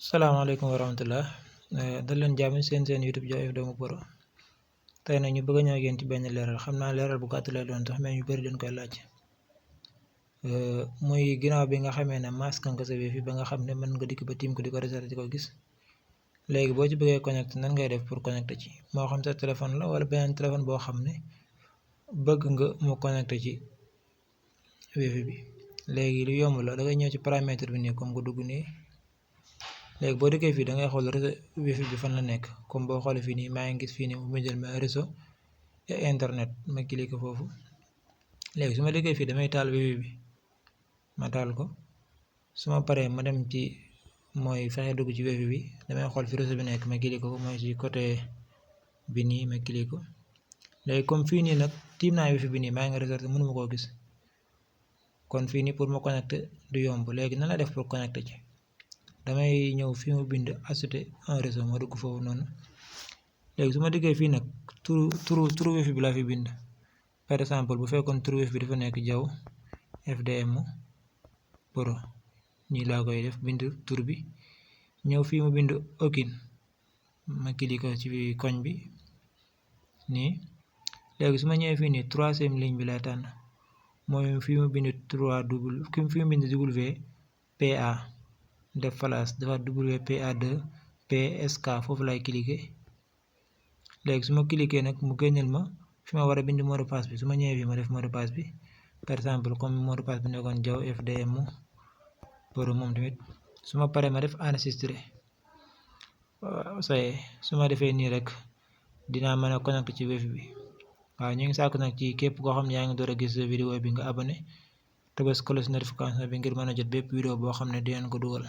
salaamaaleykum wa rahmatullah dal leen jàmm seen YouTube Diaw F Doomu Pro tey nag ñu bëgg a ñëw ak yéen ci benn leeral xam naa leeral bu gàtt lay doon tax mais ñu bëri dañ koy laaj muy ginnaaw bi nga xamee ne masque nga sa wifi ba nga xam ne mën nga dikk ba tiim ko di ko recherche di ko gis léegi boo ci bëggee connecté nan ngay def pour connecté ci moo xam sa téléphone la wala beneen téléphone boo xam ne bëgg nga mu connecté ci wifi bi léegi lu yomb la da ngay ñëw ci paramètre bi nii comme nga dugg nii. léegi boo dikkee fii da ngay xool réseau wifi bi fan la nekk comme boo xoolee fii nii maa ngi gis fii nii mu jël ma réseau et internet ma cliquer foofu léegi su ma dikkee fii damay taal wifi bi ma taal ko su ma paree ma dem ci mooy fexe dugg ci wifi bi damay xool fi réseau bi nekk ma cliquer ko mooy ci côté bi nii ma cliquer ko léegi comme fii nii nag tiim naa wifi bi nii maa ngi recherche mënuma koo gis kon fii nii pour ma connecter du yomb léegi nan la def pour connecter ci. damay ñëw fii mu bind ajouter un réseau ma dugg foofu noonu léegi su ma diggee fii nag turu wifi bi laa fi bind par exemple bu fekkoon turu wifi bi dafa nekk Diaw FDM Pro nii laa koy def bind tur bi ñëw fii mu bind okin ma cliquer ci koñ bi nii léegi su ma ñëwee fii nii troisième ligne bi lay tànn mooy fii mu bind fii mu bind WPA def flash dafa WPA2 PSK foofu lay cliquer léegi su ma cliquer nag mu génneel ma fi ma war a bind mot de passe bi su ma ñëwee fii ma def mot de passe bi par exemple comme mot de passe bi nekkoon Diaw FDM Pro moom tamit su ma paree ma def enregistrer waaw su ma defee nii rek dinaa mën a connecté ci wifi bi waaw ñu ngi sàkk nag ci képp koo xam ne yaa ngi door a gis vidéo bi nga abonné te bës cloche notification bi ngir mën a jot bépp vidéo boo xam ne dinañ ko dugal.